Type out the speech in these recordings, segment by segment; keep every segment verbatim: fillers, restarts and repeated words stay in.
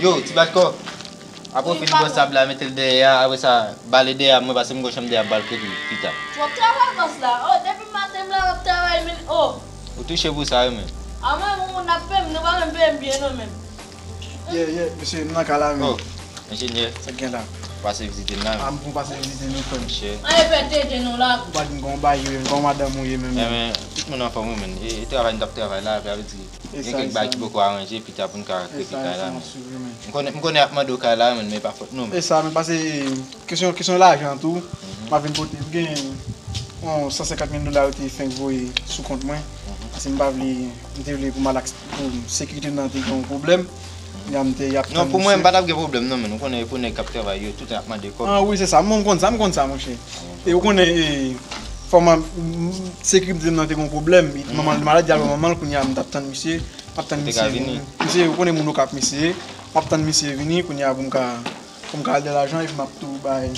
Yo, ti bat kò. Apre w fin bwè sab la, mete l dèyè a, apre sa, bale dèyè a, mwen pase m gon chanm dèyè a, bal kote l pita. W ap travay bòs la. Oh, depi maten m la w ap travay, men, oh. Ou touche pou sa wi, men. A mwen, moun ap peye m, nou pa menm peye m byen non, men. Yeah, yeah, mesye, m nan kay la, men. Oh, enjenyè. Sa k gen la? Pase vizite m la, men. A, m pou pase vizite nou, frè m. Monchè. An e fè tete nou la. Ou pa di m gon bagay, wi, gon madanm ou ye, men. Men, men, tout moun anfòm, wi, men. E, e travay n t ap travay la, sa vle di, gen kèk bagay ki poko aranje, pita pou n ka kreke kay la, men. M konnen, m konnen y ap mande w kay la, men, men pa fòt nou, men. E sa, men pase kesyon, kesyon lajan tou, m ap vin pote. M gen yon san senkant mil dola yo te fenk voye sou kont mwen. Pase m pa vle, m te vle pou m al ak, pou sekirite m nan te gen yon pwoblèm. Kounye a m te, y ap tann misye. Non, pou mwen, m pa t ap gen pwoblèm, non, men. Ou konnen, pou nèg k ap travay yo, tout ap mande kòb. Ah, wi, se sa. Mwen, m konn sa, m konn sa, monchè. E ou konnen, e, fò m, m, sekirite m nan te gen yon pwoblèm. Manman l malad, y al wè manman l, kounye a, m t ap tann misye. M ap tann misye. Misye, ou konnen moun Okap misye ye. M ap tann misye vini, kounye a pou m ka, pou m ka al de lajan, epi m ap tou bay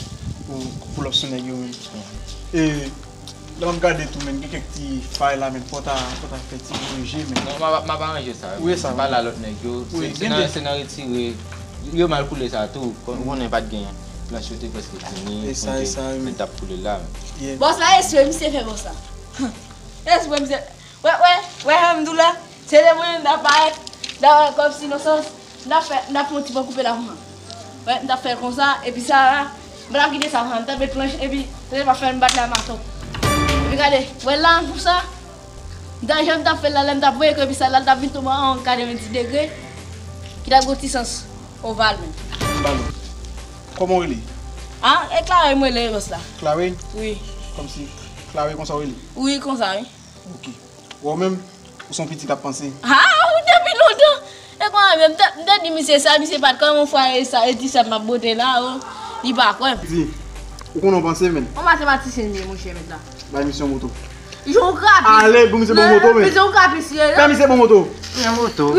pou, pou lòt sou nèg yo, men. E, lè m ap gade tou, men, gen kèk ti fay la, men, fò w ta, fò w ta fè ti korije, men. Non, m ap, m ap aranje sa. Wi, sa. Se pa la lòt nèg yo. Wi, se, se nan, se nan retire. Yo mal koule sa tou. Kon, ou konnen pa t gen. Planch yo te prèske fini. E sa, e sa, wi, men. Men t ap koule la, men. Yeah. Bòs la, espre misye fè bòs la. Espre misye. Wè, wè, wè, jan m di w la, se de mwen, m ta parèt, m ta parèt kòmsi non sans, m ta fè, m ta fè yon ti pran koupe la konsa. Wè, m ta fè l konsa, epi sa la, m pa ta kite sa konsa, m ta met planch, epi, se pa fè m bat la maton. Epi gade, wè la, konsa, m ta, jan m ta fè l la, lè m ta voye kò, epi sa la, l ta vin tonbe an katrevendis degre, ki ta gon ti sans oval menm. M ba nou. Kòman w rele? Ah, e Clary m rele, bòs la. Clary? Wi. Kòmsi Clary konsa w rele? Wi, konsa, wi. Ok. Wè w menm, ou se yon pitit k ap panse. Ah, ou depi lontan. E konsa menm, m te, m te di misye sa, misye pa t kwè m, yon fwa e sa, e di sa m ap bote la, oh, li pa kwè m. Di, ou konnen w panse, men. Yon matematisyen m ye, monchè, mèt la. Bay misye yon moto. Jan w krape. Ale, pou misye bon moto, men. Misye yon krape, serye. Fè misye bon moto. Yon moto.